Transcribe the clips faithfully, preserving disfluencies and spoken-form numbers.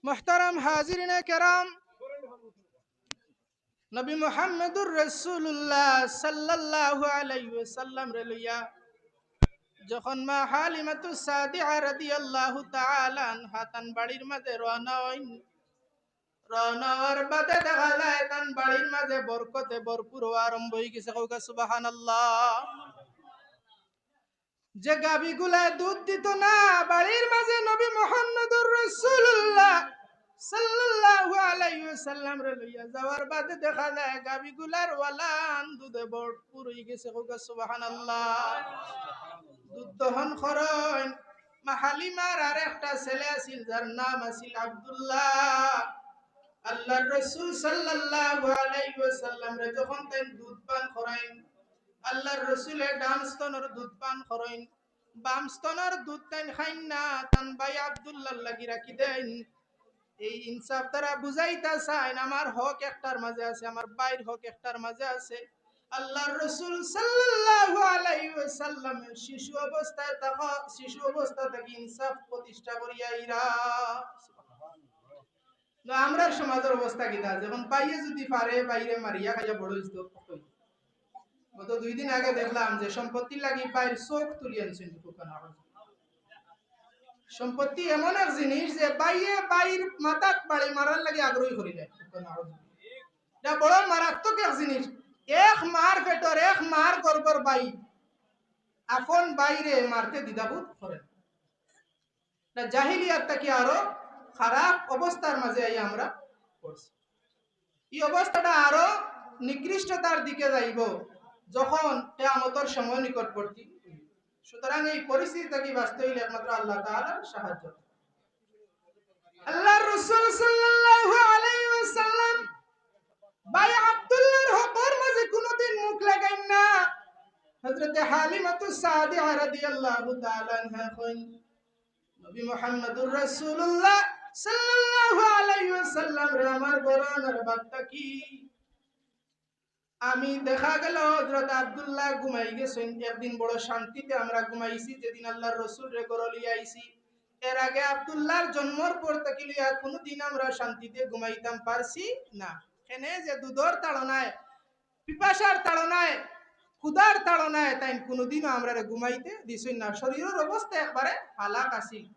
মুহতারাম হাজিরিনে কেরাম, নবী মুহাম্মদুর রাসূলুল্লাহ সাল্লাল্লাহু আলাইহি ওয়াসাল্লামরে লইয়া যখন মা হালিমাতুস সাদিয়া রাদিয়াল্লাহু তাআলা আনহা তান বাড়ির মাঝে রওনা অইন, রওনা অওয়ার বাদে দেখা যায় তান বাড়ির মাঝে বরকতে ভরপুর অওয়া আরম্ভ অইগেছে। কউক্কা সুবহানাল্লাহ। যে গাভীগুলায় দুধ দিত না, বাড়ির মাঝে নবী মুহাম্মদুর রাসূলুল্লাহ সাল্লাল্লাহু আলাইহি ওয়াসাল্লামরে লইয়া যাওয়ার বাদে দেখা যায় গাভীগুলার ওয়ালান দুধে ভরপুর অইগেছে। কউক্কা সুবহানাল্লাহ। দুধ দহন করইন। মা হালিমার আরেকটা ছেলে আছিল, যার নাম আছিল আব্দুল্লাহ। আল্লাহর রাসূল সাল্লাল্লাহু আলাইহি ওয়াসাল্লামরে যখন তাইন দুধ পান করাইন, আল্লাহর রাসূলে ডান স্তনর দুধ পান করইন, বাম স্তনর দুধ তাইন খাইন না, তান ভাই আব্দুল্লাহর লাগি রাখি দেইন। এই ইনসাফ তারা বুঝাইতা চাইন, আমার হক একটার মাঝে আছে, আমার ভাইর হক একটার মাঝে আছে। আল্লাহর রাসূল সাল্লাল্লাহু আলাইহি ওয়াসাল্লামে শিশু অবস্থায় থাকা, শিশু অবস্থা থাকি ইনসাফ প্রতিষ্ঠা করিয়া আইরা। না, আমরার সমাজর অবস্থা কিতা? যখন ভাইয়ে যুদি পারে, ভাইরে মারিয়া খাইয়া বড় অইতো। গত দুই দিন আগে দেখলাম যে সম্পত্তির লাগি ভাইর চোখ তুলি আনছইন। সম্পত্তি এমন এক জিনিস যে ভাইয়ে ভাইর মাথাত বাড়ি মারার লাগি আগ্রহী করি দেয়। এটা বড় মারাত্মক এক জিনিস। এক মার পেটর, এক মার গর্ভর ভাই আপন ভাইরে মারতে দ্বিধাবোধ করে না। এটা জাহিলিয়াত থাকি আরো খারাপ অবস্থার মাঝে আইয়া আমরা পড়ছি। এই অবস্থাটা আরো নিকৃষ্টতার দিকে যাইব যখন কিয়ামতর সময় নিকটবর্তী। সুতরাং এই পরিস্থিতি থাকি বাঁচতে অইলে একমাত্র আল্লাহ তাআলার সাহায্য। আল্লাহর রাসূল সাল্লাল্লাহু আলাইহি ওয়াসাল্লাম ভাই আব্দুল্লাহর হকর মাঝে কোনোদিন মুখ লাগাইন না। হযরতে হালিমাতুস সাদিয়া রাদিয়াল্লাহু তাআলা আনহা কইন, নবী মুহাম্মদুর রাসূলুল্লাহ সাল্লাল্লাহু আলাইহি ওয়াসাল্লামরে আমার ঘরো আনার বাদ থাকি আমি দেখা গেল হযরত আব্দুল্লাহ ঘুমাই গেছইন। একদিন বড় শান্তিতে আমরা ঘুমাইছি, যেদিন আল্লাহর রাসূলরে ঘরো লইয়া আইছি। এর আগে আব্দুল্লাহর জন্মর পর থাকি লইয়া কোনোদিন আমরা শান্তিতে ঘুমাইতাম পারছি না। কেনে যে দুধর তাড়নায়, পিপাসার তাড়নায়, ক্ষুধার তাড়নায় তাইন কোনোদিনও আমরারে ঘুমাইতে দিছইন না। শরীরর অবস্থা একবারে হালাক আছিল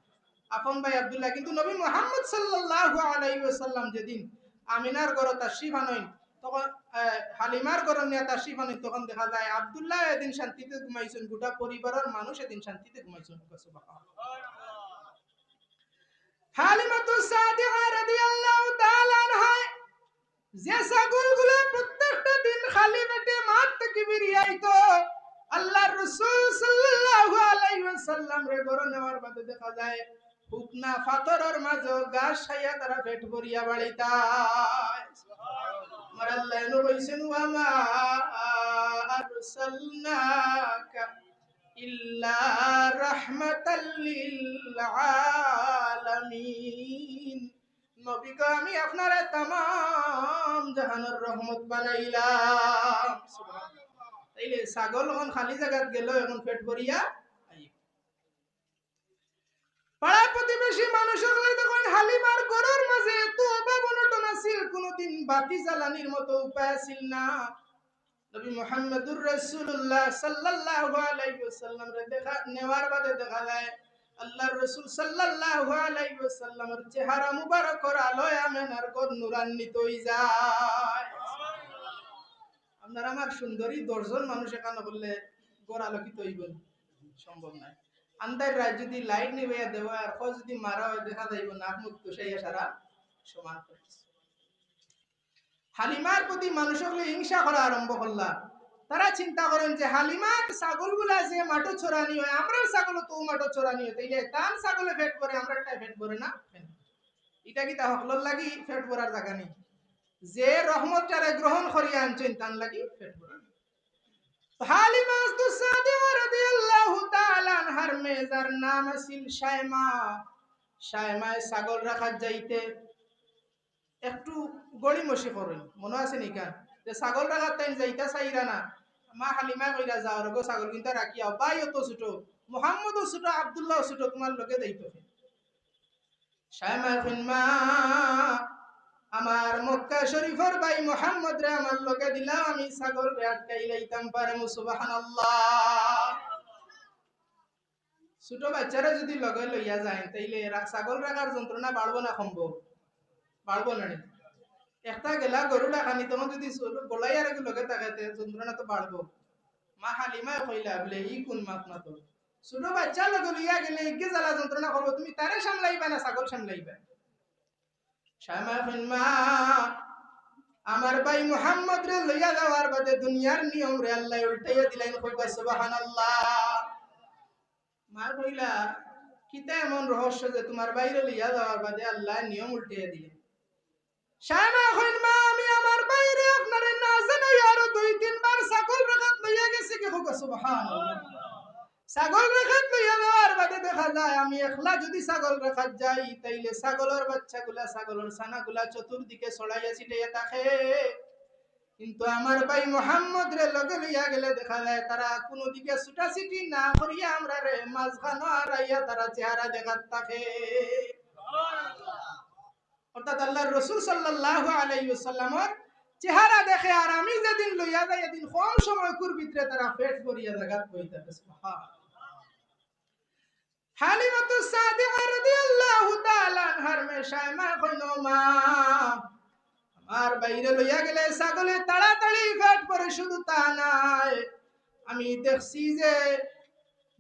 আপন ভাই আব্দুল্লাহ। কিন্তু নবী মুহাম্মদ সাল্লাল্লাহু আলাইহি ওয়াসাল্লাম যেদিন আমিনার ঘরো তাশরিফ আনইন, তখন, আহ, হালিমার ঘরো নিয়া তাশরিফ আনইন, তখন দেখা যায় আব্দুল্লাহ এদিন শান্তিতে ঘুমাইছইন, গোটা পরিবারর মানুষ এদিন শান্তিতে ঘুমাইছইন। সুবহানাল্লাহ। হালিমাতুস সাদিয়া রাদিয়াল্লাহু তাআলা আনহা যে ছাগলগুলা প্রত্যেকটা দিন খালি পেটে মাঠ থাকি বেরিয়া আইতো, আল্লাহর রাসূল সাল্লাল্লাহু আলাইহি ওয়াসাল্লামরে ঘরো নেওয়ার বাদে দেখা যায় হুকনা পাথরর মাঝে ঘাস খাইয়া তারা পেট ভরিয়া বাড়িতা। আমার আল্লাহ এনো কইছইন, "ওয়া মা আরসালনাকা ইল্লা রাহমাতাল লিল আলামিন।" নবী গো, আমি আপনারে তামাম জাহানর রহমত বানাইলাম। তাইলে ছাগল অখন খালি জাগাত গেল, অখন পেট ভরিয়া আইব। পাড়া প্রতিবেশী মানুষ অকলে তখন হালিমার ঘরর মাঝে এত অভাব অনটন আছিল, কোনোদিন বাতি জ্বালানির মতো উপায় আছিল না। নবী মুহাম্মদুর রাসূলুল্লাহ সাল্লাল্লাহু আলাইহি ওয়াসাল্লামরে দেখা, নেওয়ার বাদে দেখা যায় আল্লাহর রাসূল সাল্লাল্লাহু আলাইহি ওয়াসাল্লামর চেহারা মুবারকর আলোয় আমিনার ঘর নূরান্বিত অই যায়। আপনার আমার সুন্দরী দশজন মানুষ একখানো করলে ঘর আলোকিত অইবো নি? সম্ভব নায়। আন্দাইর রাইত যুদি লাইট নিবাইয়া দেওয়া আর কয় যুদি মারা অয়, দেখা যাইবো নাক মুখ তুষাইয়া সারা সমান করে। হালিমার প্রতি মানুষ অকলে হিংসা করা আরম্ভ করলা। তারা চিন্তা করইন যে হালিমার ছাগলগুলা যে মাঠো চরানি অয়, আমরার ছাগলও তো অউ মাঠো চরানি অয়, তাইলে তান ছাগলে পেট ভরে, আমরারটায় পেট ভরে না? ইটা কিতা হকলর লাগি পেট ভরার জাগা নি? যে রহমতটারে গ্রহণ করিয়া আনছইন, তান লাগি পেট ভরা। তো হালিমাতুস সাদিয়া রাদিয়াল্লাহু তাআলা আনহার মেয়ে, যার নাম আছিল শায়মা। শায়মায় ছাগল রাখাত যাইতে একটু গড়িমসি করইন, মনো আছে নি কান? যে ছাগল রাখাত তাইন যাইতা চাইরা না। মা হালিমায় কইরা, "যাও রে গো, ছাগল কিনতা রাখিয়া আও, ভাইও তো ছোট, মুহাম্মদও ছোট, আব্দুল্লাহও ছোট, তুমার লগে যাইতো কে?" শায়মায় কইন, "মা, আমার মক্কা শরীফর ভাই মোহাম্মদরে আমার লগে দিলাও, আমি ছাগলরে আটকাইলাইতাম পারমু। সুবহানাল্লাহ। ছোট বাচ্চারে যুদি লগে লইয়া যাইন, তাইলে রা-, ছাগল রাখার যন্ত্রণা বাড়বো না কমবো? বাড়বো না নি? একটা গেলা গরু ডাকানি, তখন যুদি ছোট গলাইয়ার এগু লগে থাকে, তে যন্ত্রণা তো বাড়বো। মা হালিমায় কইলা বলে, "ই কুন মাত মাতো? ছোট বাচ্চা লগে লইয়া গেলে ইগে জ্বালা যন্ত্রণা করবো, তুমি তারে সামলাইবা না ছাগল সামলাইবা?" সায়মা কইন, "মা, আমার ভাই মোহাম্মদরে লইয়া যাওয়ার বাদে দুনিয়ার নিয়মরে আল্লায় উল্টাইয়া দিলাইন।" কইবা সুবহানাল্লাহ। মা কইলা, "কিতা এমন রহস্য যে তুমার ভাইরে লইয়া যাওয়ার বাদে আল্লায় নিয়ম উল্টাইয়া দিলে?" সায়মা কইন, "মা, আমি আমার ভাইরে আপনারে না জানাইয়া আরো দুই তিনবার ছাগল রাখাত লইয়া গেছি গি।" কউক্কা সুবহানাল্লাহ। ছাগল রাখাত লইয়া যাওয়ার বাদে দেখা যায় আমি একলা যুদি ছাগল রাখাত যাই, তাইলে ছাগলর বাচ্চাগুলা, ছাগলর ছানাগুলা চতুর্দিকে ছড়াইয়া ছিটাইয়া থাকে। কিন্তু আমার ভাই মোহাম্মদরে লগে লইয়া গেলে দেখা যায় তারা কুনু দিকে ছুটাছুটি না করিয়া আমরারে মাঝখানো আড়াইয়া তারা চেহারা দেখাত থাকে। অর্থাৎ আল্লাহর রসুল সাল্লাল্লাহু আলাইহি ওয়াসাল্লামর চেহারা দেখে, আর আমি যেদিন লইয়া যাই, এদিন কম সময়কুর ভিতরে তারা পেট ভরিয়া জাগাত বই থাকে। সুবহানাল্লাহ। হালিমাতুস সাদিয়া রাদিয়াল্লাহু তাআলা আনহার মেয়ে সায়মা কইন, "মা, আমার ভাইরে লইয়া গেলে ছাগলে তাড়াতাড়ি পেট ভরে, শুধু তা নায়, আমি দেখছি যে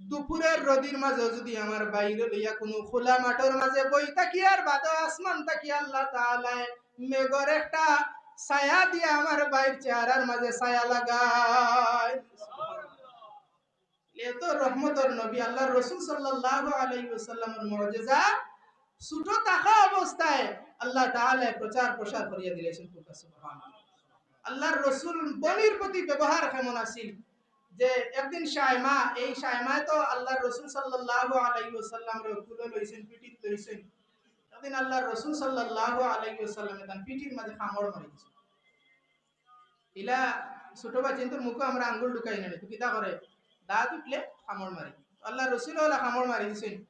দুপুরের রোদির মাঝে যুদি আমার ভাইরে লইয়া কুনু খোলা মাঠর মাঝে বই থাকি, আর বাদে আসমান থাকি আল্লাহ তাআলায় মেঘর একটা ছায়া দিয়া আমার ভাইর চেহারার মাঝে ছায়া লাগায়।" এত রহমতর নবী আল্লাহর রসুল সাল্লাল্লাহু আলাইহি ওয়াসাল্লামর মুজিজা ছোট থাকা অবস্থায় আল্লাহ তাআলায় প্রচার প্রসার করিয়া দিলাইছইন। সুবহানাল্লাহ। আল্লাহর রসুল বনির প্রতি ব্যবহার কেমন আছিল? যে একদিন সায়মা, এই সায়মায় তো আল্লাহর রসুল সাল্লাল্লাহু আলাইহি ওয়াসাল্লামরে কুলো লইছইন, পিঠিত লইছইন। একদিন আল্লাহর রসুল সাল্লাল্লাহু আলাইহি ওয়াসাল্লামে তান পিঠির মাঝে কামড় মারি দিছইন। ইলা ছোট বাচ্চাইন্তর মুখো আমরা আঙ্গুল ঢুকাই না, তো কিতা করে? দাঁত উঠলে কামড় মারি। আল্লাহর রসুলে ওলা কামড় মারি দিছইন।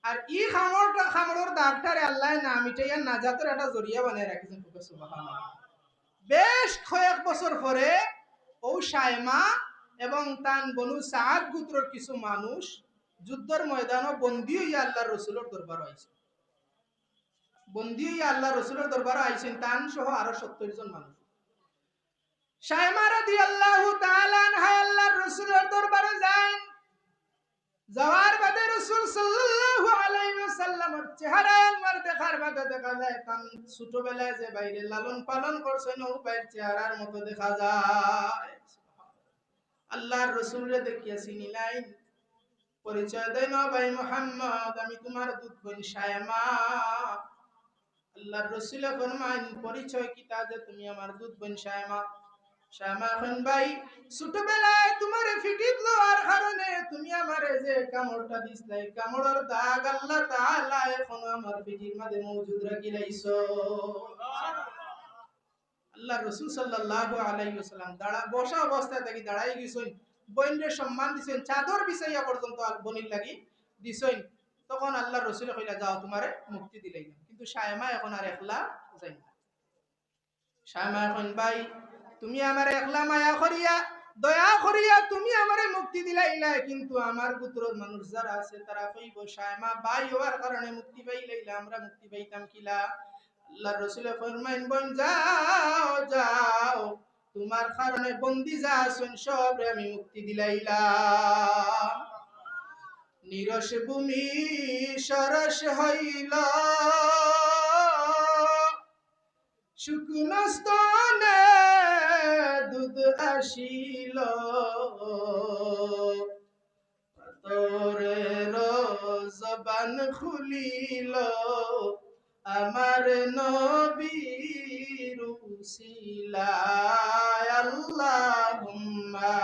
আর ই কামড়টা, কামড়র দাগটারে আল্লায় না মিটাইয়া নাজাতর একটা জরিয়া বানাই রাখিছইন। সুবহানাল্লাহ। বেশ কয়েক বছর পরে ও সায়মা এবং তান বনু সাদ গোত্রর কিছু মানুষ যুদ্ধর ময়দানো বন্দী হইয়া আল্লাহর রসুলর দরবারো আইছইন। বন্দী হইয়া আল্লাহর রসুলর দরবারো আইছইন, তান সহ আরো সত্তর জন মানুষ। সায়মা রাদিয়াল্লাহু তাআলা আনহা আল্লাহর রসুলর দরবারো যাইন। যাওয়ার বাদে রসুল সাল্লাল্লাহু আলাইহি ওয়াসাল্লামর চেহারা একবার দেখার বাদে দেখা যায়, তান ছোটবেলায় যে ভাইরে লালন পালন করছইন, ও ভাইর চেহারার মতো দেখা যায়। আল্লাহর রসুলরে দেখিয়া চিনিলাইন, পরিচয় দেইন, "ও ভাই মোহাম্মদ, আমি তুমার দুধ বইন সায়মা।" আল্লাহর রসুলে ফরমাইন, "পরিচয় কিতা যে তুমি আমার দুধ বইন সায়মা?" সায়মা কইন, "ভাই, ছোটবেলায় তুমারে পিঠিত লওয়ার কারণে তুমি আমারে যে কামড়টা দিছলায়, কামড়র দাগ আল্লাহ তাআলায় এখনো আমার পিঠির মাঝে মজুদ রাখিলাইছইন।" আল্লাহর রসুল সাল্লাল্লাহু আলাইহি ওয়াসাল্লাম দাঁড়া, বসা অবস্থায় থাকি দাঁড়াই গেছইন, বইনরে সম্মান দিছইন, চাদর বিছাইয়া পর্যন্ত আর বনির লাগি দিছইন। তখন আল্লাহর রসুলে কইলা, "যাও, তুমারে মুক্তি দিলাইলাম।" কিন্তু সায়মা এখন আর একলা যাইন না। সায়মা কইন, "ভাই, তুমি আমারে একলা মায়া করিয়া, দয়া করিয়া তুমি আমারে মুক্তি দিলাইলায়, কিন্তু আমার গোত্রর মানুষ যারা আছে তারা কইবো, 'সায়মা ভাই অওয়ার কারণে মুক্তি পাইলাইলা, আমরা মুক্তি পাইতাম কিলা?'" আল্লাহর রসুলে ফরমাইন, "বইন, যাও, যাও, তুমার কারণে বন্দী যা আছইন সবরে আমি মুক্তি দিলাইলাম।" নিরস ভূমি সরস হইল, শুকনো স্তনে দুধ আসিল, পাথরের জবান খুলিল আমার নবীর উসিলায়। আল্লাহুম্মা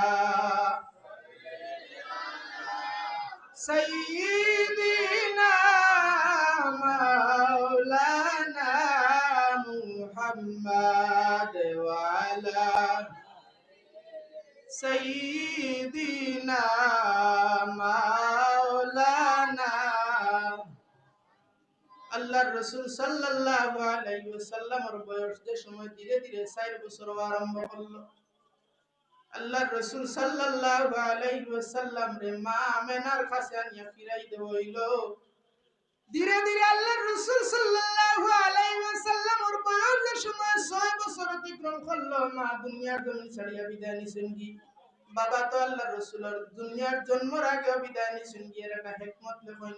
সাইয়্যিদিনা মাওলানা মুহাম্মদ ওয়া আলা সাইয়্যিদিনা মাওলানা। আল্লাহ আল্লাহর রসুল সাল্লাল্লাহু আলাইহি ওয়াসাল্লামর বয়স যে সময় ধীরে ধীরে চাইর বছর অওয়া আরম্ভ করলো, আল্লাহর রসুল সাল্লাল্লাহু আলাইহি ওয়াসাল্লামরে মা আমেনার কাছে আনিয়া ফিরাই দেওয়া অইলো। ধীরে ধীরে আল্লাহর রসুল সাল্লাল্লাহু আলাইহি ওয়াসাল্লামর বয়স যে সময় ছয় বছর অতিক্রম করলো, মা দুনিয়ার জমিন ছাড়িয়া বিদায় নিছইনগি। বাবা তো আল্লাহর রসুলর দুনিয়ার জন্মর আগেউ বিদায় নিছইনগি। এর একটা হিকমত লেখইন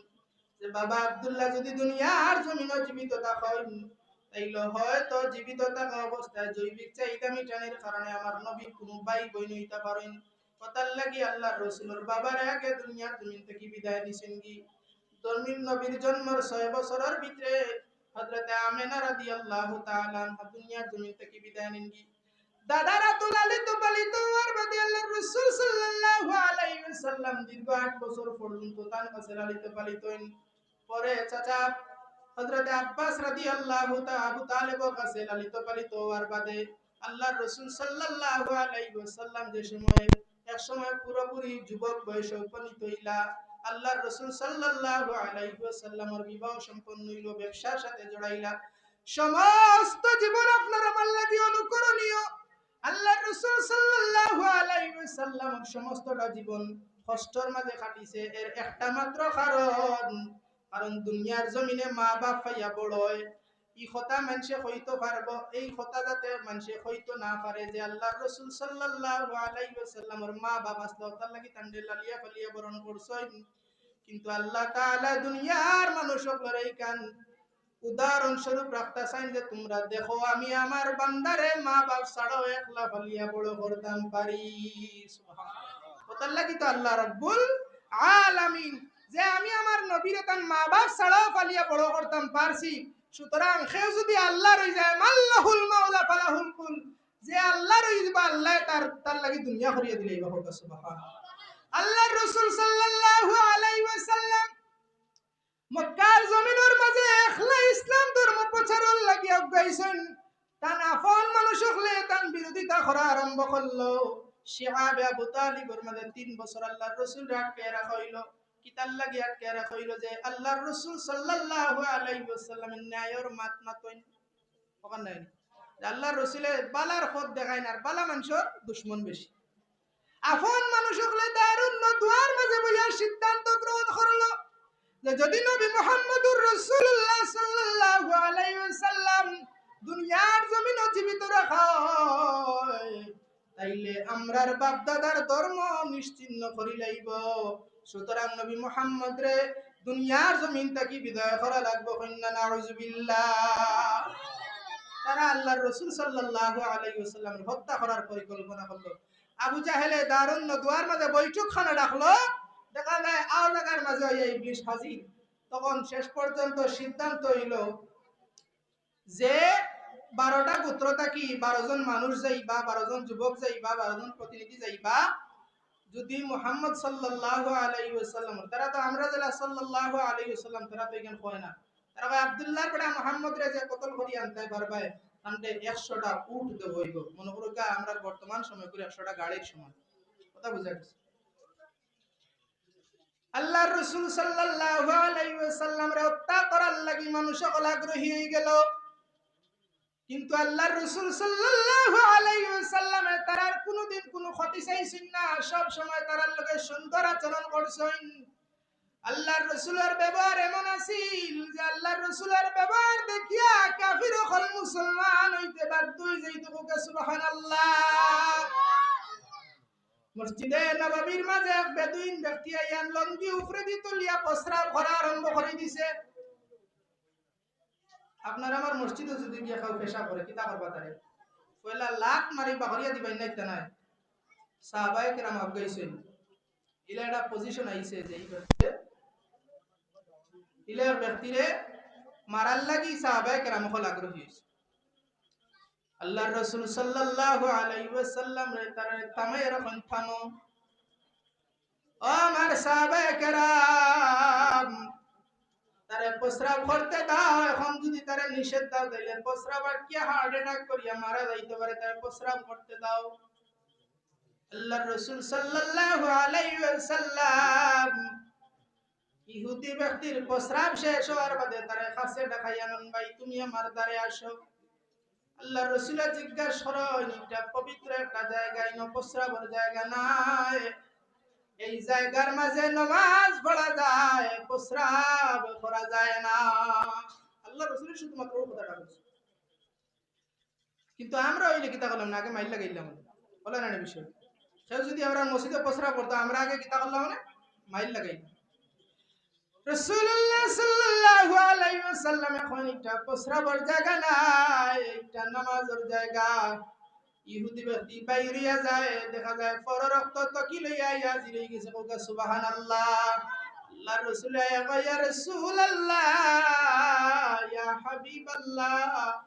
যে বাবা আব্দুল্লাহ যদি দুনিয়ার জমিনো জীবিত থাকইন, তাইলে হয়তো জীবিত থাকা অবস্থায় জৈবিক চাহিদা মিটানির কারণে আমার নবীর কুনু ভাই বইন অইতা পারইন। অতার লাগি আল্লাহর রসুলর বাবারে আগে দুনিয়ার জমিন থাকি বিদায় দিছইনগি। জমিন নবীর জন্মর ছয় বছরর ভিতরে হযরতে আমেনা রাদিয়াল্লাহু তাআলা আনহা দুনিয়ার জমিন থাকি বিদায় নিনগি। দাদার আতো লালিত পালিত অওয়ার বাদে আল্লাহর রসুল সাল্লাল্লাহু আলাইহি ওয়াসাল্লাম দীর্ঘ আট বছর পর্যন্ত তান কাছে লালিত পালিত অইন। পরে চাচা হযরতে আব্বাস রাদিয়াল্লাহু তাআলা আবু তালেবর কাছে লালিত পালিত অওয়ার বাদে আল্লাহর রসুল সাল্লাল্লাহু আলাইহি ওয়াসাল্লাম যে সময় এক সময় পুরোপুরি যুবক বয়সে উপনীত অইলা, আল্লাহর রসুল সাল্লাল্লাহু আলাইহি ওয়াসাল্লামর বিবাহ সম্পন্ন অইলো, ব্যবসার সাথে জড়াইলা। সমস্ত জীবন আপনার আমার লাগি অনুকরণীয়। আল্লাহর রসুল সাল্লাল্লাহু আলাইহি ওয়াসাল্লাম সময়টা জীবন কষ্টর মাঝে কাটিছে। এর একটা মাত্র কারণ, কারণ দুনিয়ার জমিনে মা বাপ পাইয়া বড় অয়। ই কথা মানষে কইতো পারবো, এই কথা যাতে মানষে কইতো না পারে যে আল্লাহর রসুল সাল্লাল্লাহু আলাইহি ওয়াসাল্লামর মা বাপ আছলা, অতার লাগি তানরে লালিয়া পালিয়া বরণ করছইন। কিন্তু আল্লাহ তাআলা দুনিয়ার মানুষ অকলরে ইখান উদাহরণস্বরূপ রাখতা চাইন যে, "তুমরা দেখো, আমি আমার বান্দারে মা বাপ ছাড়াও একলা পালিয়া বড় করতাম পারি।" সুবহানাল্লাহ। অতার লাগি তো আল্লাহ রাব্বুল আলামিন যে আমি আমার নবীরে তান মা বাপ ছাড়াও পালিয়া বড় করতাম পারছি, সুতরাং কেউ যদি আল্লাহর অই যায়, "মাল্লাহুল মাওলা ফালাহুল কুল", যে আল্লাহর অই যিবা, আল্লায় তার, তার লাগি দুনিয়া করিয়া দিলাইবা। সুবহানাল্লাহ। আল্লাহর রসুল সাল্লাল্লাহু আলাইহি ওয়াসাল্লাম মক্কার জমিনর মাঝে একলা ইসলাম ধর্ম প্রচারর লাগি আগুয়াইছইন। তান আপন মানুষ অকলে তান বিরোধিতা করা আরম্ভ করলো। শিআবে আবু তালিবর মাঝে তিন বছর আল্লাহর রসুলরে আটকাইয়া রাখা অইলো। কিতার লাগি আটকাইয়া রাখা অইলো? যে আল্লাহর রসুল সাল্লাল্লাহু আলাইহি ওয়াসাল্লামে ন্যায়র মাত মাতইন। অখান নাই নি? যে আল্লাহর রসুলে বালার পথ দেখাইন আর বালা মানষর দুশমন বেশি। আপন মানুষ অকলে দারুন নদওয়ার মাঝে বইয়া সিদ্ধান্ত গ্রহণ করলো যে যদি নবী মুহাম্মদুর রাসূলুল্লাহ সাল্লাল্লাহু আলাইহি ওয়াসাল্লাম দুনিয়ার জমিনো জীবিত রাখা হয়, তাইলে আমরার বাপ দাদার ধর্ম নিশ্চিহ্ন করিলাইবো। সুতরাং নবী মুহাম্মদরে দুনিয়ার জমিন থাকি বিদায় করা লাগবো। কইন না নাউজুবিল্লাহ। তারা আল্লাহর রসুল সাল্লাল্লাহু আলাইহি ওয়াসাল্লামরে হত্যা করার পরিকল্পনা করলো। আবু জাহেলে দারুন নদওয়ার মাঝে বৈঠকখানা ডাকলো, দেখা যায় আও জাগার মাঝে অইয়া ইবলিস হাজির। তখন শেষ পর্যন্ত সিদ্ধান্ত অইলো যে বারোটা গোত্র থাকি বারো জন মানুষ যাইবা, বারো জন যুবক যাইবা, বারো জন প্রতিনিধি যাইবা। যদি মুহাম্মদ সাল্লাল্লাহু আলাইহি ওয়াসাল্লাম, তারা তো আমরা যেলা সাল্লাল্লাহু আলাইহি ওয়াসাল্লাম, তারা তো ইখান কয় না। তারা কয়, "আব্দুল্লাহর বেটা মুহাম্মদরে যে কতল করি আনতায় পারবায়, তানরে একশোটা উট দেওয়া অইবো।" মনে করো গা, আমরার বর্তমান সময় করি একশোটা গাড়ির সমান। কথা বুঝা গেছে? আল্লাহর রসুল সাল্লাল্লাহু আলাইহি ওয়াসাল্লামরে হত্যা করার লাগি মানুষ অকল আগ্রহী অইগেলো। কিন্তু আল্লাহর রসুল সাল্লাল্লাহু আলাইহি ওয়াসাল্লামে তারার কুনুদিন কুনু ক্ষতি চাইছইন না, সব সময় তারার লগে সুন্দর আচরণ করছইন। আল্লাহর রসুলর ব্যবহার এমন আছিল যে আল্লাহর রসুলর ব্যবহার দেখিয়া কাফির অকল মুসলমান অইতে বাধ্য অই যাইতো। কউক্কা সুবহানাল্লাহ। মসজিদে নববীর মাঝে এক বেদুইন ব্যক্তি আইয়া লুঙ্গি উপরেদি তুলিয়া প্রস্রাব করা আরম্ভ করি দিছে। আপনার আমার মসজিদো যদি গিয়া কেউ পেশাব করে, কিতা করবা তারে? পয়লা লাত মারি বাগড়িয়া দিবা, ইন্না ইতা নায়। সাহাবায়ে কেরাম আগুয়াইছইন। ইলা একটা position আইছে যে ই ব্যক্তিরে, ইলা ব্যক্তিরে মারার লাগি সাহাবায়ে কেরাম অকল আগ্রহী অইছে। আল্লাহর রসুল সাল্লাল্লাহু আলাইহি ওয়াসাল্লামরে তারে থামাইয়া রাখইন, "থামো।" ও আমার সাহাবায়ে কেরাম, তারে প্রস্রাব করতে দাও। এখন যদি তারে নিষেধ দাও, তাইলে প্রস্রাব আটকিয়া heart attack করিয়া মারা যাইতে পারে। তারে প্রস্রাব করতে দাও। আল্লাহর রসুল সাল্লাল্লাহু আলাইহি ওয়াসাল্লাম ইহুদি ব্যক্তির প্রস্রাব শেষ হওয়ার বাদে তারে কাছে ডাকাইয়া আনইন, "ভাই, তুমি আমার দ্বারে আসো।" আল্লাহর রসুলে জিজ্ঞাসা করইন, "ইটা পবিত্র একটা জায়গা, ইনো প্রস্রাবর জায়গা নায়। এই জায়গার মাঝে নমাজ পড়া যায়, প্রস্রাব করা যায় না।" আল্লাহর রসুলে শুধুমাত্র অউ কথাটা কইছইন। কিন্তু আমরা অইলে কিতা করলাম না, আগে মাইর লাগাইলাম। বলে না বিষয়, কেউ যদি আমরার মসজিদো প্রস্রাব করতো, আমরা আগে কিতা করলাম না, মাইর লাগাইলাম। রাসূলুল্লাহ সাল্লাল্লাহু আলাইহি ওয়াসাল্লামে কইন, "ইটা প্রস্রাবর জায়গা নায়, ইটা নামাজর জায়গা।" ইহুদি ব্যক্তি বাইরিয়া যায়, দেখা যায় পর রক্ত তকি লইয়া আইয়া হাজির অই গেছে। কউক্কা সুবহানাল্লাহ। আল্লাহর রসুলে আইয়া কয়, "ইয়া রাসূলুল্লাহ, ইয়া হাবিবাল্লাহ,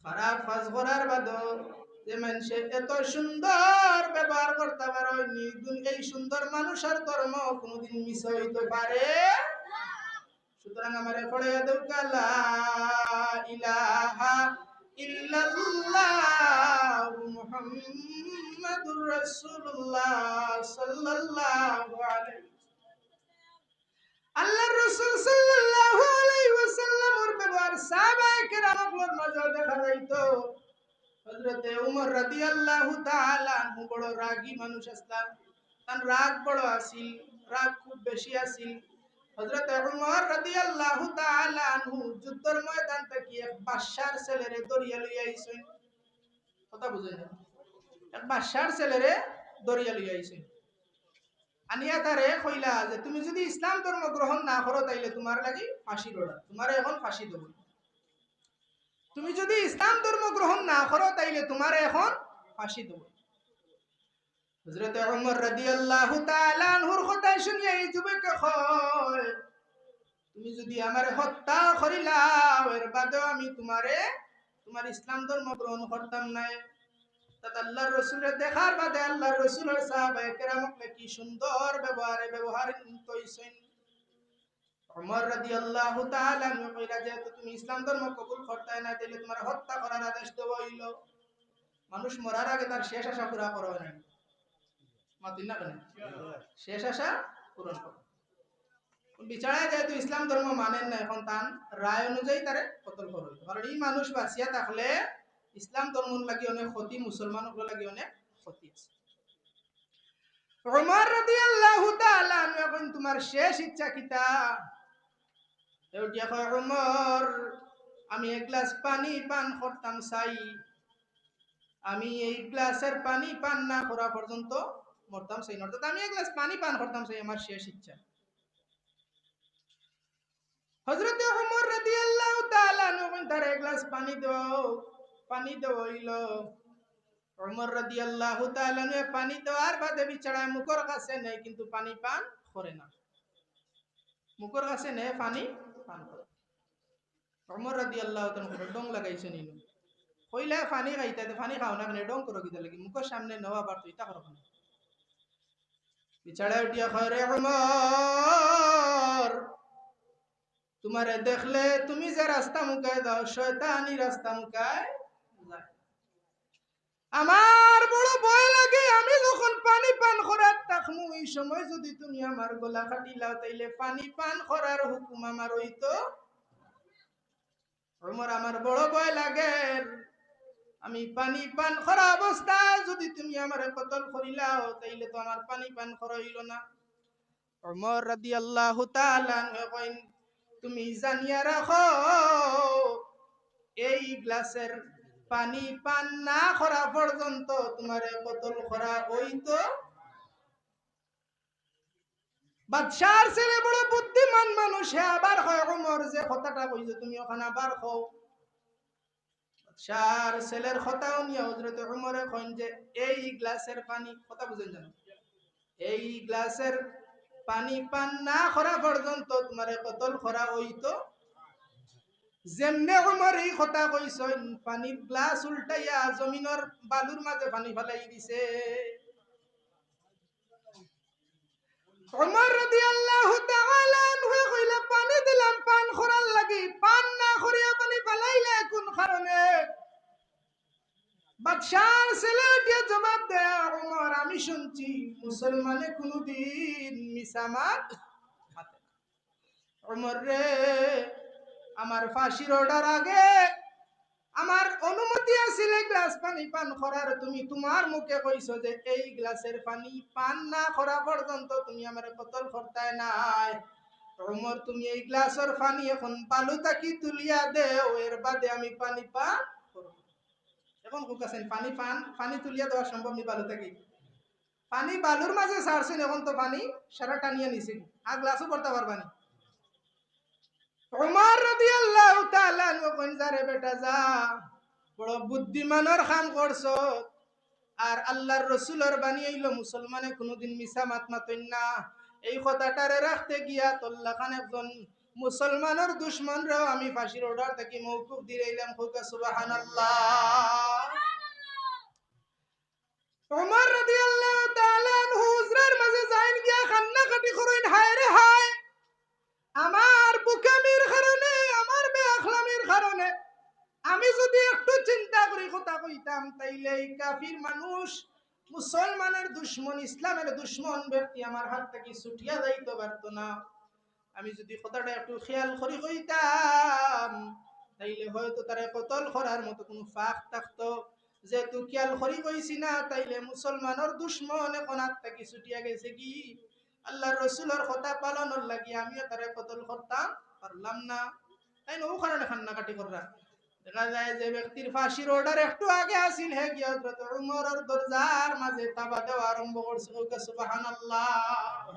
খারাপ কাজ করার বাদে যে মানষে এত সুন্দর ব্যবহার করতা পারইন, এই সুন্দর মানুষর ধর্ম কুনুদিন মিছা অইতো পারে?" সুতরাং আমারে পড়াইয়া দেউক্কা, লা ইলাহা ইল্লাল্লাহু মুহাম্মাদুর রাসূলুল্লাহ সাল্লাল্লাহু আলাইহি। আল্লাহর রাসূল সাল্লাল্লাহু আলাইহি ওয়াসাল্লামর ব্যবহার সাহাবায়ে কেরাম অকলর মাঝে দেখা যাইতো। হযরতে উমর রাদিয়াল্লাহু তাআলা আনহু বড় রাগী মানুষ আছলা, তান রাগ বড় আছিল, রাগ খুব বেশি আছিল। হযরতে উমর রাদিয়াল্লাহু তাআলা আনহু যুদ্ধর ময়দান থাকি এক বাদশার ছেলেরে ধরিয়া লইয়া আইছইন। কথা বুঝইন না? এক বাদশার ছেলেরে ধরিয়া লইয়া আইছইন। আনিয়া তারে কইলা যে, "তুমি যদি ইসলাম ধর্ম গ্রহণ না করো, তাইলে তুমার লাগি ফাঁসির order, তুমারে এখন ফাঁসি দেবো।" তুমি যদি ইসলাম ধর্ম গ্রহণ না করো, তাইলে তুমারে এখন ফাঁসি দেবো। হযরতে উমর রাদিয়াল্লাহু তাআলা আনহুর কথা শুনিয়া এই যুবকে কয়, "তুমি যদি আমারে হত্যা করিলাও, এর বাদেও আমি তুমারে, তুমার ইসলাম ধর্ম গ্রহণ করতাম নায়।" তাত আল্লাহর রসুলরে দেখার বাদে আল্লাহর রসুলর সাহাবায়ে কেরাম অকলে কি সুন্দর ব্যবহারে ব্যবহারান্বিত অইছইন। উমর রাদিয়াল্লাহু তাআলা আনহু কইলা, "যেহেতু তুমি ইসলাম ধর্ম কবুল করতায় না, তাইলে তুমারে হত্যা করার আদেশ দেওয়া অইলো।" মানুষ মরার আগে তার শেষ আশা পুরা করা অয় না। মাতইন না কেনে? শেষ আশা পূরণ করা। বিচারায় যেহেতু ইসলাম ধর্ম মানের না, এখন তান রায় অনুযায়ী তারে কতল করা অইতো। কারণ ই মানুষ বাঁচিয়া থাকলে ইসলাম ধর্মর লাগি অনেক ক্ষতি, মুসলমান অকলর লাগি অনেক ক্ষতি আছে। উমর রাদিয়াল্লাহু তাআলা আনহু, এখন তুমার শেষ ইচ্ছা কিতা? এ উঠিয়া কয়, "উমর, আমি এক গ্লাস পানি পান করতাম চাই। আমি এই গ্লাসের পানি পান না করা পর্যন্ত মরতাম চাই না। অর্থাৎ আমি এক গ্লাস পানি পান করতাম চাই, আমার শেষ ইচ্ছা।" হযরতে উমর রাদিয়াল্লাহু তাআলা আনহু কইন, "তারে এক গ্লাস পানি দেও।" পানি দেওয়া অইলো। উমর রাদিয়াল্লাহু তাআলা আনহু পানি দেওয়ার বাদে বিচারায় মুখর কাছে নেয়, কিন্তু পানি পান করে না। মুখর কাছে নেয়, পানি পান করে। উমর রাদিয়াল্লাহু তাআলা আনহু ঢং লাগাইছইন ইনো। কইলা, "পানি খাইতায়, তে পানি খাও না কেনে? ঢং করো কিতার লাগি? মুখর সামনে নেওয়া আবার তো ইতা করো কেনে?" বিচারায় উঠিয়া কয়, "রে উমর, তুমারে দেখলে তুমি যে রাস্তা মুখায় যাও, শয়তানি রাস্তা মুখায় যায়। আমার বড় ভয় লাগে, আমি যখন পানি পান করাত থাকমু, ই সময় যদি তুমি আমার গলা কাটিলাও, তাইলে পানি পান করার হুকুম আমার অইতো।" "উমর, আমার বড় ভয় লাগের, আমি পানি পান করা অবস্থায় যদি তুমি আমারে কতল করিলাও, তাইলে তো আমার পানি পান করা অইলো না।" উমর রাদিয়াল্লাহু তাআলা আনহু কইন, "তুমি জানিয়া রাখো, এই গ্লাসের পানি পান না করা পর্যন্ত তুমারে কতল করা অইতো।" বাদশার ছেলে বড় বুদ্ধিমান মানুষ, হে আবার কয়, "উমর, যে কথাটা কইছো তুমি অখান আবার কও।" বাদশার ছেলের কথা হুনিয়া হযরতে উমরে কইন যে, "এই গ্লাসের পানি," কথা বুঝইন জানো, "এই গ্লাসের পানি পান না করা পর্যন্ত তুমারে কতল করা অইতো।" যেমনে উমর ই কথা কইছইন, পানির গ্লাস উল্টাইয়া জমিনর বালুর মাঝে পানি ফালাই দিছে। উমর রাদিয়াল্লাহু তাআলা আনহু কইলা, "পানি দিলাম পান করার লাগি, পান না করিয়া পানি ফালাইলে কোন কারণে?" বাদশার ছেলে উঠিয়া জবাব দেয়, "উমর, আমি শুনছি মুসলমানে কুনুদিন মিছা মাত ওমর রে, আমার ফাঁসির অর্ডার আগে আমার অনুমতি আছিল এক গ্লাস পানি পান করার, তুমি তুমার মুখে কইছো যে এই গ্লাসের পানি পান না করা পর্যন্ত তুমি আমারে কতল করতায় নায়। ওমর, তুমি এই গ্লাসর পানি এখন বালু থাকি তুলিয়া দেও, এর বাদে আমি পানি পান করমু। এখন কউক্কা চাইন, পানি পান, পানি তুলিয়া দেওয়া সম্ভব নি বালু থাকি? পানি বালুর মাঝে ছাড়ছইন, এখন তো পানি সারা টানিয়া নিছে, আর গ্লাসও ভরতা পারবা নি। ওমর রাদিয়াল্লাহু তাআলা আনহু কইন, "যা রে বেটা, যা, বড় বুদ্ধিমানর কাম করছো।" আর আল্লাহর রসুলর বাণী অইলো, মুসলমানে কুনুদিন মিছা মাত মাতইন না। এই কথাটারে রাখতে গিয়া তোর লাখান একজন মুসলমানর দুশমনরেও আমি ফাঁসির অর্ডার থাকি মওকুফ দিলাইলাম। কউক্কা সুবহানাল্লাহ। ওমর রাদিয়াল্লাহু তাআলা আনহু হুজরার মাঝে যাইন গিয়া কান্নাকাটি করইন, "হায় রে হায়, আমার বুকামির কারণে, আমার বেআখলামির কারণে আমি যুদি একটু চিন্তা করি কথা কইতাম, তাইলে এই কাফির মানুষ, মুসলমানের দুশমন, ইসলামের দুশমন ব্যক্তি আমার হাত থাকি ছুটিয়া যাইতো পারতো না। আমি যুদি কথাটা একটু খেয়াল করি কইতাম, তাইলে হয়তো তারে কতল করার মতো কুনু ফাঁক থাকতো। যেহেতু খেয়াল করি কইছি না, তাইলে মুসলমানর দুশমন এখন হাত থাকি ছুটিয়া গেছেগি। আল্লাহর রসুলর কথা পালনর লাগি আমিও তারে কতল করতাম পারলাম না।" তাইন অউ কারণে কান্নাকাটি কররা। দেখা যায় যে ব্যক্তির ফাঁসির অর্ডার একটু আগে আছিল, হে গিয়া হযরত ওমরর দরজার মাঝে থাবা দেওয়া আরম্ভ করছে। কউক্কা সুবহানাল্লাহ।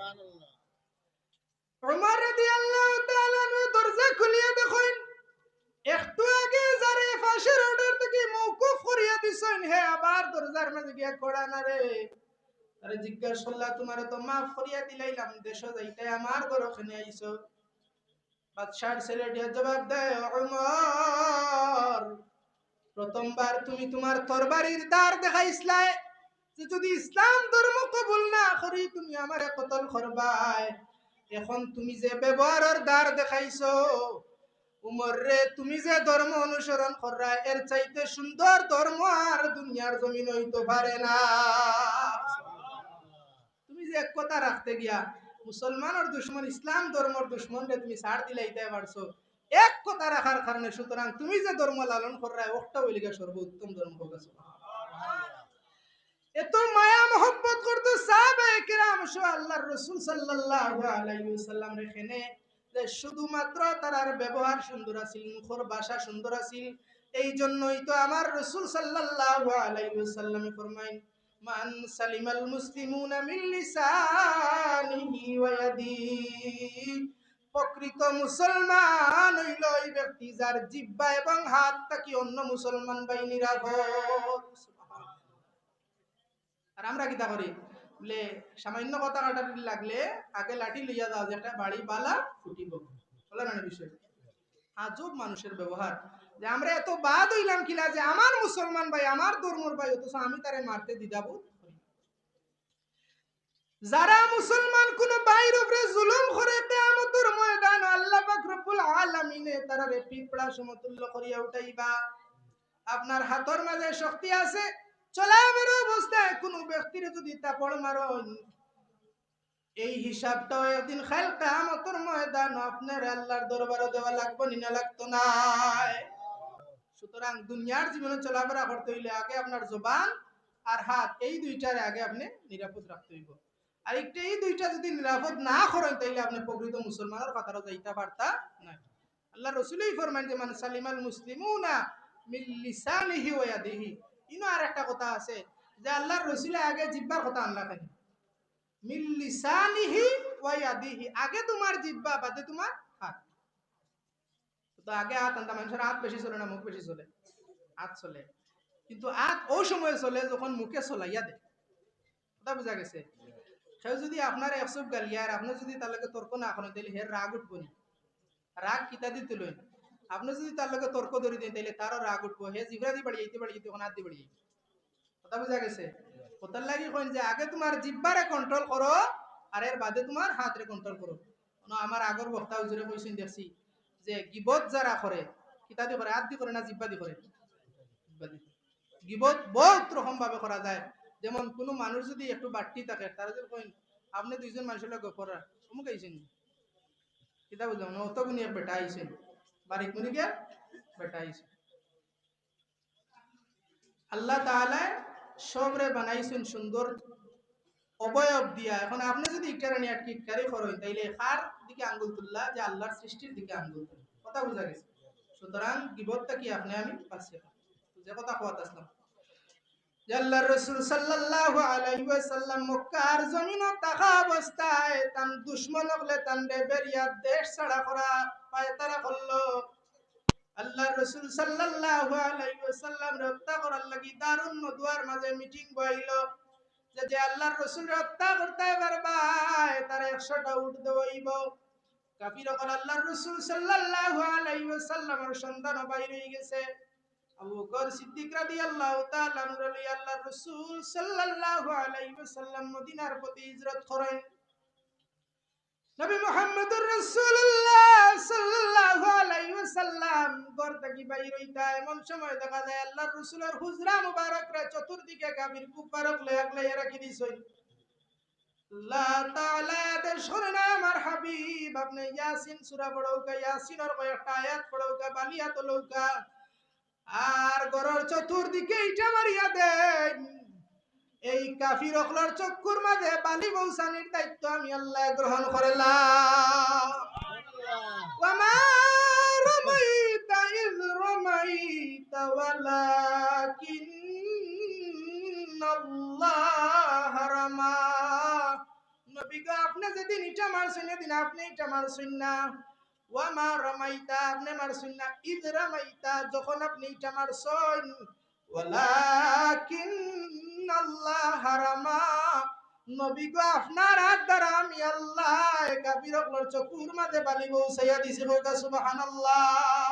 ওমর রাদিয়াল্লাহু তাআলা আনহু দরজা খুলিয়া দেখইন, একটু আগে যারে ফাঁসির অর্ডার থাকি মওকুফ করিয়া দিছইন, হে আবার দরজার মাঝে গিয়া কড়া নাড়ে। তারে জিজ্ঞাসা করলা, "তুমারে তো মাফ করিয়া দিলাইলাম, দেশো যাইতায়, আমার ঘরো কেনে আইছো?" বাদশার ছেলেটিয়ে জবাব দেয়, "ওমর, প্রথমবার তুমি তুমার তরবারির ধার দেখাইছলায় যে যুদি ইসলাম ধর্ম কবুল না করি তুমি আমারে কতল করবায়। এখন তুমি যে ব্যবহারর ধার দেখাইছো, ওমর রে, তুমি যে ধর্ম অনুসরণ কররায়, এর চাইতে সুন্দর ধর্ম আর দুনিয়ার জমিন অইতো পারে না।" তুমি যে এক কথা রাখতে গিয়া মুসলমানর দুশমন, ইসলাম ধর্মর দুশমনরে তুমি ছাড় দিলাইতায় পারছো এক কথা রাখার কারণে, সুতরাং তুমি যে ধর্ম লালন কররায়, অউটা অইলোগি সর্বোত্তম ধর্ম। কউক্কা সুবহানাল্লাহ। এত মায়া মহব্বত করতো সাহাবায়ে কেরাম সহ আল্লাহর রসুল সাল্লাল্লাহু আলাইহি ওয়াসাল্লামরে কেনে, যে শুধুমাত্র তারার ব্যবহার সুন্দর আছিল, মুখর ভাষা সুন্দর আছিল, এই জন্যই তো আমার রসুল সাল্লাল্লাহু আলাইহি ওয়াসাল্লামে ফরমাইন, "মান সালিমাল মুসলিমুনা মিন লিসানিহি ওয়া ইয়াদিহি।" প্রকৃত মুসলমান অইলো ওই ব্যক্তি যার জিহ্বা এবং হাত থাকি অন্য মুসলমান ভাই নিরাপদ। আর আমরা কিতা করি? বুলে, সামান্য কথা কাটাকাটি লাগলে আগে লাঠি লইয়া যাওয়া যে একটা বাড়ি বালা ফুটিব। বুঝলা না বিষয়? আজব মানুষের ব্যবহার, যে আমরা এত বাদ অইলাম কিলা যে আমার মুসলমান ভাই, আমার ধর্মর ভাই, অথচ আমি তারে মারতে দ্বিধাবোধ করি। যারা মুসলমান কুনু ভাইর উপরে জুলুম করে, কিয়ামতর ময়দানো আল্লাহ পাক রব্বুল আলামিনে তারারে পিঁপড়া সমতুল্য করিয়া উঠাইবা। আপনার হাতর মাঝে শক্তি আছে, চলাফেরা অবস্থায় কুনু ব্যক্তিরে যুদি থাপড় মারইন, এই হিসাবটাও একদিন কাইল কিয়ামতর ময়দানো আপনারে আল্লাহর দরবারো দেওয়া লাগবো নি না লাগতো নায়? সুতরাং দুনিয়ার জীবনে চলাফেরা করতে অইলে আগে আপনার জবান আর হাত, এই দুইটারে আগে আপনে নিরাপদ রাখতে অইবো। আর একটা এই দুইটা যুদি নিরাপদ না করইন, তাইলে আপনে প্রকৃত মুসলমানর কাতারো যাইতা পারতা নায়। আল্লাহর রসুলেই ফরমাইন যে, "মান সালিমাল মুসলিমুনা মিন লিসানিহি ওয়া ইয়াদিহি।" ইনো আর একটা কথা আছে যে আল্লাহর রসুলে আগে জিব্বার কথা আনলা কেনে? "মিন লিসানিহি ওয়া ইয়াদিহি।" আগে তুমার জিব্বা, বাদে তুমার হাত। তো আগে হাত আনতা, মানুষর হাত বেশি চলে না মুখ বেশি চলে? হাত চলে। কিন্তু হাত অউ সময় চলে যখন মুখে চলাইয়া দেয়। কথা বুঝা গেছে? কেউ যুদি আপনারে এক চুপ গালিয়ার, আপনে যুদি তার লগে তর্ক না করইন, তাইলে হের রাগ উঠবো নি? রাগ কিতা দি তুলইন? আপনে যুদি তার লগে তর্ক ধরি দেইন, তাইলে তারও রাগ উঠবো। হে জিব্বা দি বাড়িয়াইতে বাড়িয়াইতে তখন হাত দি বাড়িয়াইবো। কথা বুঝা গেছে? কথার লাগি কইন যে আগে তুমার জিব্বারে control করো, আর এর বাদে তুমার হাতরে control করো। কুনু আমার আগর বক্তা হুজুরে কইছইন দেখছি যে গিবত যারা করে, কিতা দি করে? হাত দি করে না জিব্বা দি করে? জিব্বা দি। গিবত বউত রকম ভাবে করা যায়। যেমন কুনু মানুষ যুদি একটু বাট্টি থাকে, তারে যুদি কইন, "আপনে দুইজন মানুষর লগে গফ কররা, অমুক আইছইন নি?" কিতা বুঝলাম না, অত গুণী এক বেটা আইছইন, বারিক মুনিকে বেটা আইছইন। আল্লাহ তাআলায় সবরে বানাইছইন সুন্দর অবয়ব দিয়া। এখন আপনে যদি ইটারে নিয়া টিটকারি করইন, তাইলে কার দিকে আঙ্গুল তুললা? যে আল্লাহর সৃষ্টির দিকে আঙ্গুল তুললা। কথা বুঝা গেছে? সুতরাং গিবত থাকি আপনে আমি বাঁচিয়া থাকি। যে কথা কওয়াত আসলাম, যে আল্লাহর রাসূল সাল্লাল্লাহু আলাইহি ওয়াসাল্লাম মক্কার জমিনো থাকা অবস্থায় তান দুশমন অকলে তানরে বেরিয়া দেশ ছাড়া করা পায়তারা করলো। আল্লাহর রাসূল সাল্লাল্লাহু আলাইহি ওয়াসাল্লামরে হত্যা করার লাগি দারুন নদওয়ার মাঝে মিটিং বইলো, যে যে আল্লাহর রাসূলরে হত্যা করতায় পারবায়, তারে একশোটা উট দেওয়া অইবো। কাফির অকল আল্লাহর রাসূল সাল্লাল্লাহু আলাইহি ওয়াসাল্লামর সন্ধানো বাইর অই গেছে। আবু বকর সিদ্দিক রাদিয়াল্লাহু তাআলা আনহুরে লইয়া আল্লাহর রাসূল সাল্লাল্লাহু আলাইহি ওয়াসাল্লাম মদিনার পথে হিজরত করেন। নবী মুহাম্মদুর রাসূলুল্লাহ সাল্লাল্লাহু আলাইহি ওয়াসাল্লাম ঘর থাকি বাইর অইতা, এমন সময় দেখা যায় আল্লাহর রাসূলর হুজরা মুবারকরে চতুর্দিকে কাফির কুফফার অকলে আগলাইয়া রাখি দিছইন। আল্লাহ তাআলায় আদেশ করে না, আমার হাবিব, আপনে ইয়াসিন সূরা পড়উক্কা, ইয়াসিনর কয়েকটা আয়াত পড়উক্কা, বালিয়া তুলউক্কা। আর ঘরর চতুর্দিকে ইটা মারিয়া দেইন। এই কাফির অকলর চক্ষুর মাঝে বালি বউছানির দায়িত্ব আমি আল্লায় গ্রহণ করলাম। ওয়া মা রামাইতা ইয রামাইতা ওয়ালাকিন আল্লাহ রামা। নবী গো, আপনে যেদিন ইটা মারছইন, এদিন আপনে ইটা মারছইন না। ওয়া মা রামাইতা, আপনে মারছইন না। ইয রামাইতা, যখন আপনে ইটা মারছইন। ওয়ালাকিন আল্লাহ রামা। নবী গো, আপনার হাত দ্বারা আমি আল্লায় কাফির অকলর চক্ষুর মাঝে বালি বউছাইয়া দিছি। কউক্কা সুবহানাল্লাহ।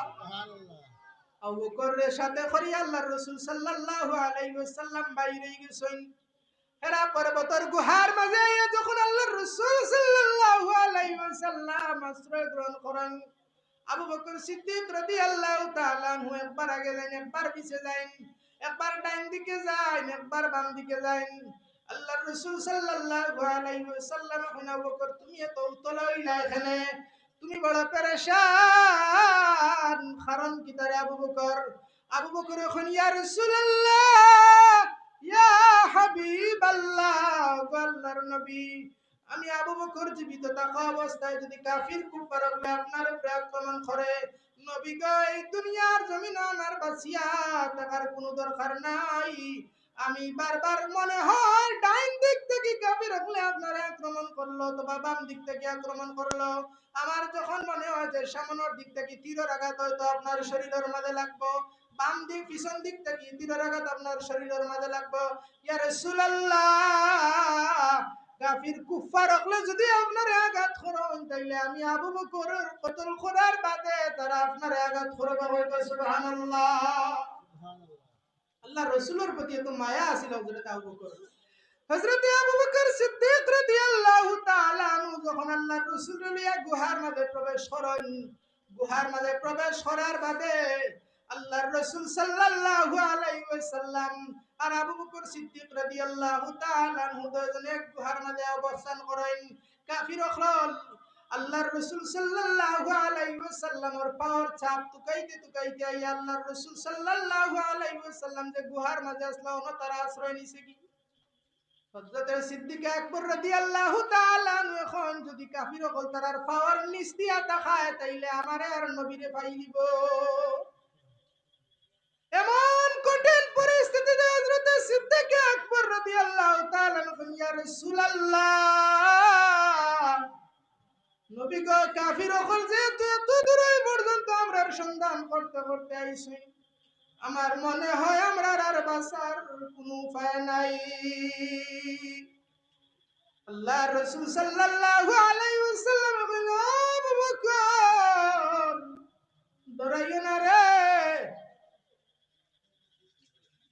আবু বকররে সাথে করি আল্লাহর রাসূল সাল্লাল্লাহু আলাইহি ওয়াসাল্লাম বাইর অই গেছইন। হিরা পর্বতর গুহার মাঝে আইয়া যখন আল্লাহর রাসূল সাল্লাল্লাহু আলাইহি ওয়াসাল্লাম আশ্রয় গ্রহণ করেন, আবু বকর সিদ্দিক রাদিয়াল্লাহু তাআলা আনহু একবার আগে যাইন, একবার পিছে যাইন, একবার ডাইন দিকে যাইন, একবার বাম দিকে যাইন। আল্লাহর রাসূল সাল্লাল্লাহু আলাইহি ওয়াসাল্লাম কইন, আবু বকর, তুমি এত উতলা অইলা কেনে? তুমি বড় পেরেশান, কারণ কিতা রে আবু বকর? আবু বকরে কইন, ইয়া রাসূলুল্লাহ, ইয়া হাবিবাল্লাহ, ওগো আল্লাহর নবী, আমি আবু বকর জীবিত থাকা অবস্থায় যদি কাফির কুফফার অকলে আপনার উপরে আক্রমণ করে, নবী গো, এই দুনিয়ার জমিনো আমার বাঁচিয়া থাকার কুনু দরকার নাই। আমি বারবার মনে হয় ডাইন দিক থাকি কাফির অকলে আপনারে আক্রমণ করলো অথবা বাম দিক থাকি আক্রমণ করলো। আমার যখন মনে হয় যে সামনের দিক থাকি তীরর আঘাত হয়তো আপনার শরীলর মাঝে লাগবো, বাম দিক, পিছন দিক থাকি তীরর আঘাত আপনার শরীলর মাঝে লাগবো, ইয়া রাসূলুল্লাহ, কাফির কুফফার অকলে যদি আপনারে আঘাত করইন, তাইলে আমি আবু বকরর কতল করার বাদে তারা আপনারে আঘাত করবা। কউক্কা সুবহানাল্লাহ। আল্লাহর রাসূলর প্রতি এত মায়া আছিল হযরত আবু বকর। হযরত আবু বকর সিদ্দিক রাদিয়াল্লাহু তাআলা আনহু যখন আল্লাহর রাসূলরে লইয়া গুহার মাঝে প্রবেশ করেন, গুহার মাঝে প্রবেশ করার বাদে আল্লাহর রাসূল সাল্লাল্লাহু আলাইহি ওয়াসাল্লাম আর আবু বকর সিদ্দিক রাদিয়াল্লাহু তাআলা আনহু দুইজনে এক গুহার মাঝে অবস্থান করেন। কাফির অকল আল্লাহর রাসূল সাল্লাল্লাহু আলাইহি ওয়াসাল্লামর পাওর ছাপ তুকাইতে তুকাইতে আইয়া আল্লাহর রাসূল সাল্লাল্লাহু আলাইহি ওয়াসাল্লাম যে গুহার মাঝে আছলা, অনো তারা আশ্রয় নিছে কি? হযরতে সিদ্দিক আকবর রাদিয়াল্লাহু তাআলা আনহু কইন, যদি কাফির অকল তারার পাওর নিচ দিয়া তাকায়, তাইলে আমারে আর নবীরে পাইলিবো। এমন কঠিন পরিস্থিতিতে হযরতে সিদ্দিক আকবর রাদিয়াল্লাহু তাআলা আনহু কইন, ইয়া রাসূলুল্লাহ, নবী গো, কাফির অকল যেহেতু এত দূর পর্যন্ত আমরার সন্ধান করতে করতে আইছইন, আমার মনে হয় আমরার আর বাঁচার কুনু উপায় নাই। আল্লাহর রাসূল সাল্লাল্লাহু আলাইহি ওয়াসাল্লাম কইন, ও আবু বকর, ডরাইও না রে।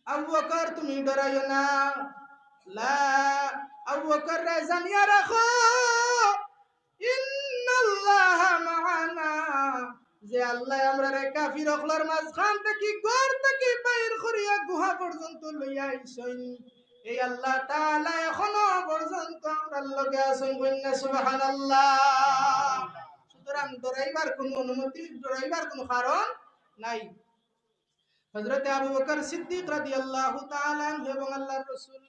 আবু বকর, তুমি ডরাইও না। লা, আবু বকর রে, জানিয়া রাখো, ইন্নাল্লাহা মাআনা, যে আল্লাহ আমরারে কাফির অকলর মাঝখান থাকি, ঘর থাকি বাইর করিয়া গুহা পর্যন্ত লইয়া আইছইন, এই আল্লাহ তাআলা এখনো পর্যন্ত আমরার লগে আছইন। কইন না সুবহানাল্লাহ। সুতরাং ডরাইবার কোনো অনুমতি, ডরাইবার কোনো কারণ নাই। হযরতে আবু বকর সিদ্দিক রাদিয়াল্লাহু তাআলা আনহু এবং আল্লাহর রাসূল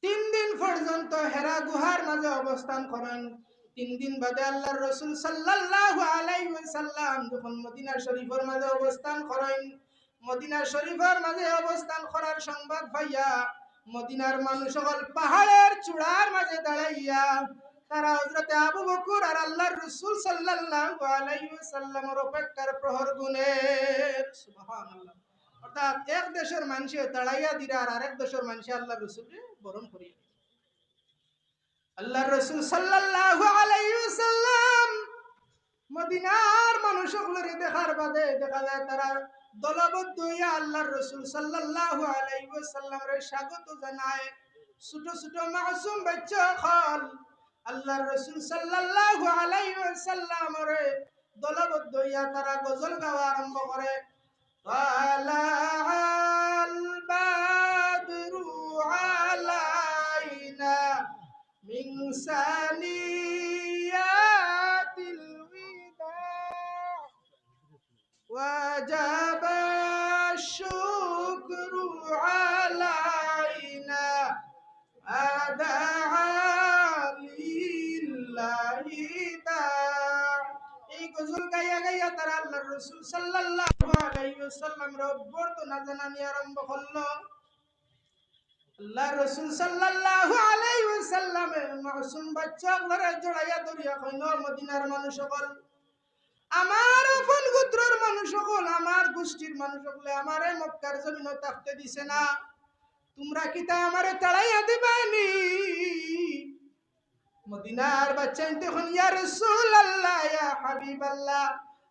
তিন দিন পর্যন্ত হেরা গুহার মাঝে অবস্থান করেন। তিন দিন বাদে আল্লাহর রাসূল সাল্লাল্লাহু আলাইহি ওয়াসাল্লাম যখন মদিনা শরীফের মাঝে অবস্থান করেন, মদিনা শরীফের মাঝে অবস্থান করার সংবাদ পাইয়া মদিনার মানুষ সকল পাহাড়ের চূড়ার মাঝে দাঁড়াইয়া তারা হযরতে আবু বকর আর আল্লাহর রাসূল সাল্লাল্লাহু আলাইহি ওয়াসাল্লামের অপেক্ষার প্রহর গুনের। সুবহানাল্লাহ। অর্থাৎ এক দেশের মানুষে তাড়াইয়া দিরা আর আরেক দেশের মানুষে আল্লাহর রাসূলরে বরণ করিয়া। আল্লাহর রাসূল সাল্লাল্লাহু আলাইহি ওয়াসাল্লাম মদিনার মানুষ সকলরে দেখার বাদে দেখা যায় তারা দলবদ্ধ হইয়া আল্লাহর রাসূল সাল্লাল্লাহু আলাইহি ওয়াসাল্লামরে স্বাগত জানায়। ছোট ছোট মাসুম বাচ্চা সকল আল্লাহর রাসূল সাল্লাল্লাহু আলাইহি ওয়াসাল্লামরে দলবদ্ধ হইয়া তারা গজল গাওয়া আরম্ভ করে। طلع البدر علينا من ثنيات الوداع وجب الشكر علينا أدعى لله داع। এই গজল গাইয়া গাইয়া তারা আল্লাহর রাসূল সাল্লাল্লাহু আলাইহি ওয়াসাল্লামরে অভ্যর্থনা জানানি আরম্ভ করলো। আল্লাহর রাসূল সাল্লাল্লাহু আলাইহি ওয়াসাল্লামে মাসুম বাচ্চা সকলরে জড়াইয়া ধরিয়া কইন, "মদিনার মানুষ সকল, আমার আপন গোত্রর মানুষ সকল, আমার গোষ্ঠীর মানুষ সকলে আমারে মক্কার জমিনো থাকতে দিছে না, তোমরা কিতা আমারে তাড়াইয়া দিবায়নি?" মদিনার বাচ্চাইন্তে কইন, "ইয়া রাসূলুল্লাহ, ইয়া হাবিবাল্লাহ,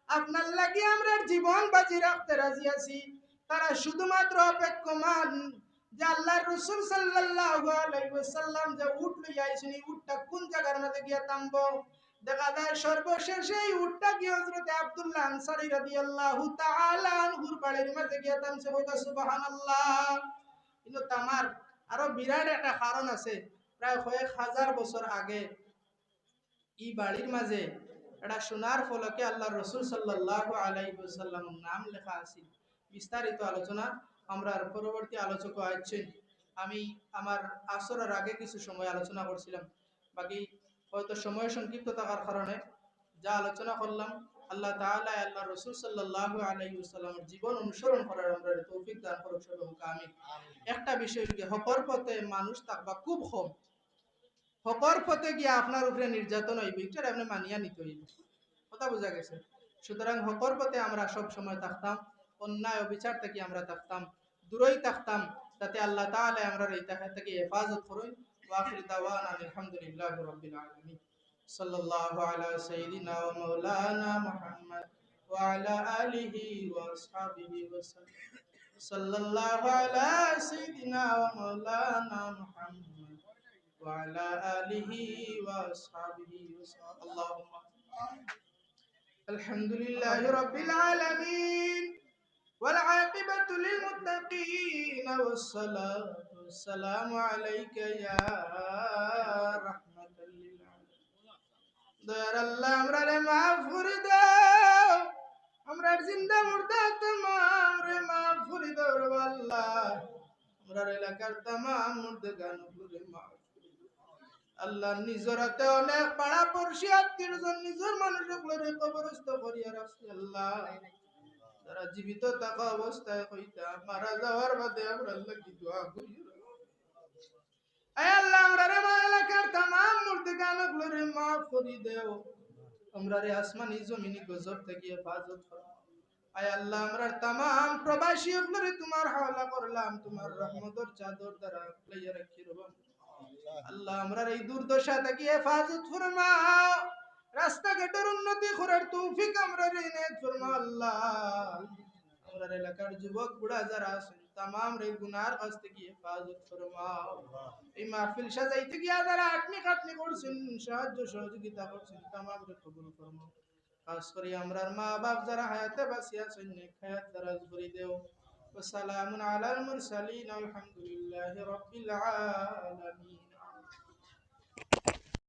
আপনার লাগি আমরার জীবন বাজি রাখতে রাজি আছি।" তারা শুধুমাত্র অপেক্ষমান যে আল্লাহর রাসূল সাল্লাল্লাহু আলাইহি ওয়াসাল্লাম যে উট লইয়া আইছইন, এই উটটা কোন জাগার মাঝে গিয়া থামবো। দেখা যায় সর্বশেষে এই উটটা গিয়া হযরতে আব্দুল্লাহ আনসারী রাদিয়াল্লাহু তাআলা আনহুর বাড়ির মাঝে গিয়া থামছে। কউক্কা সুবহানাল্লাহ। কিন্তু থামার আরো বিরাট একটা কারণ আছে। প্রায় কয়েক হাজার বছর আগে ই বাড়ির মাঝে একটা সোনার ফলকে আল্লাহর রাসূল সাল্লাল্লাহু আলাইহি ওয়াসাল্লামর নাম লেখা আছিল। বিস্তারিত আলোচনা আমরার পরবর্তী আলোচক আইছইন। আমি আমার আসরর আগে কিছু সময় আলোচনা করছিলাম, বাকি হয়তো সময় সংক্ষিপ্ত থাকার কারণে যা আলোচনা করলাম, আল্লাহ তাআলা আল্লাহর রাসূল সাল্লাল্লাহু আলাইহি ওয়াসাল্লামর জীবন অনুসরণ করার আমরারে তৌফিক দান করুক সবে কউক্কা আমিন। একটা বিষয় কি, হকর পথে মানুষ থাকবা খুব কম। হকর পথে গিয়া আপনার উপরে নির্যাতন অইবো, ইটারে আপনে মানিয়া নিতে অইবো। কথা বুঝা গেছে? সুতরাং হকর পথে আমরা সব সময় থাকতাম, অন্যায় অবিচার থাকি আমরা থাকতাম, দূরই থাকতাম, যাতে আল্লাহ তাআলা আমরারে ইতা থাকি হেফাজত করইন। ওয়া আখিরু দাওয়ানা আলহামদুলিল্লাহি রাব্বিল আলামিন। সাল্লাল্লাহু আলা সাইয়্যিদিনা ওয়া মাওলানা মুহাম্মদ ওয়া আলা আলিহি ওয়া আসহাবিহি ওয়া সাল্লাম। সাল্লাল্লাহু আলা সাইয়্যিদিনা ওয়া মাওলানা মুহাম্মদ ওয়া আলা আলিহি ওয়া আসহাবিহি ওয়া সাল্লাম। আল্লাহুম্মা আমিন। আলহামদুলিল্লাহি রাব্বিল আলামিন। والعاقبة للمتقين والصلاة والسلام عليك يا رحمة للعالمين. দয়ার আল্লাহ, আমরারে মাফ করি দেও, আমরার জিন্দা মুর্দা তামামরে মাফ করি দেও রে আল্লাহ, আমরার এলাকার তামাম মুর্দেগান অকলরে মাফ করি দেও। আল্লাহ, নিজর আতে অনেক পাড়া পড়শি আত্মীয় স্বজন নিজর মানুষ অকলরে কবরস্থ করিয়া রাখছি আল্লাহ। তারা জীবিত থাকা অবস্থায় কইতা, মারা যাওয়ার বাদে আমরার লাগি দোয়া করিও। আয় আল্লাহ, আমরারে আমরার এলাকার তামাম মুর্দেগান অকলরে মাফ করি দেও। আমরারে আসমানি জমিনি গজব থাকি হেফাজত করো। আয় আল্লাহ, আমরার তামাম প্রবাসী অকলরে তুমার হাওলা করলাম, তুমার রহমতর চাদর দ্বারা লইয়া রাখি রব। আল্লাহ, আমরার এই দুর্দশা থাকি হেফাজত ফরমাও, রাস্তাঘাটর উন্নতি করার তৌফিক আমরারে ইনায়েত ফরমাও আল্লাহ। আমরার এলাকার যুবক বুড়া যারা আছইন, তামামরে গুনার কাছ থাকি হেফাজত ফরমাও। এই মাহফিল সাজাইতে গিয়া যারা আটনি কাটনি করছইন, সাহায্য সহযোগিতা করছইন, তামামরে কবুল ফরমাও। খাস করি আমরার মা বাপ যারা হায়াতে বাঁচি আছইন, নেক হায়াত দারাজ করি দেও। ওয়া সালামুন আলাল মুরসালিন, আলহামদুলিল্লাহি রাব্বিল আলামিন।